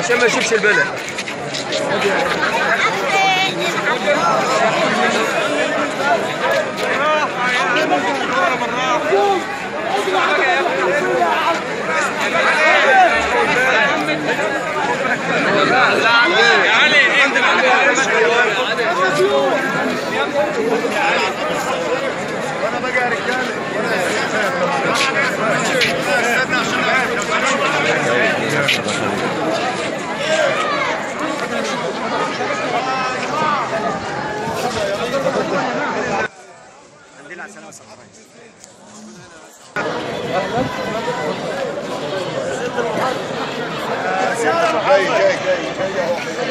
عشان ما يشوفش البلد.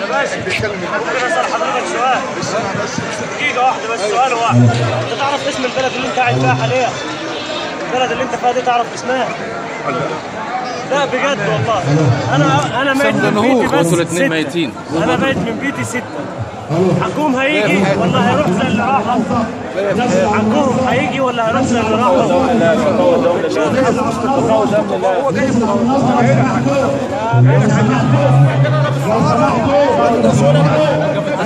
يا باشا ممكن اسال حضرتك سؤال؟ دقيقة واحدة بس، سؤال واحد. انت تعرف اسم البلد اللي انت قاعد فيها حاليا؟ البلد اللي انت فيها دي تعرف اسمها؟ لا بجد والله انا ميت من بيتي بس 6. ميتين. انا ميت من بيتي 6. حقهم هيجي ولا هيروح زي اللي راح؟ حقهم هيجي ولا هيروح زي اللي راح؟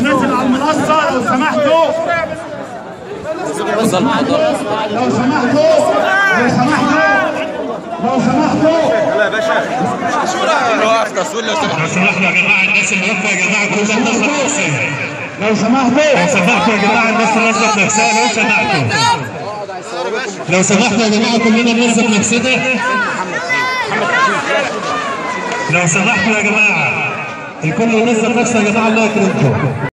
نازل على المنصة لو سمحتوا. لو سمحتوا لو سمحتوا لو سمحتوا. يلا يا باشا لو سمحتوا يا جماعة، الناس اللي واقفة يا جماعة كلها تنظف نفسها. لو سمحتوا لو سمحتوا يا جماعة، الناس تنظف نفسها لو سمحتوا. لو سمحتوا يا جماعة كلنا ننظف نفسنا. لو سمحتوا يا جماعة الكل ينظف نفسه يا جماعة، الله يكرمكم.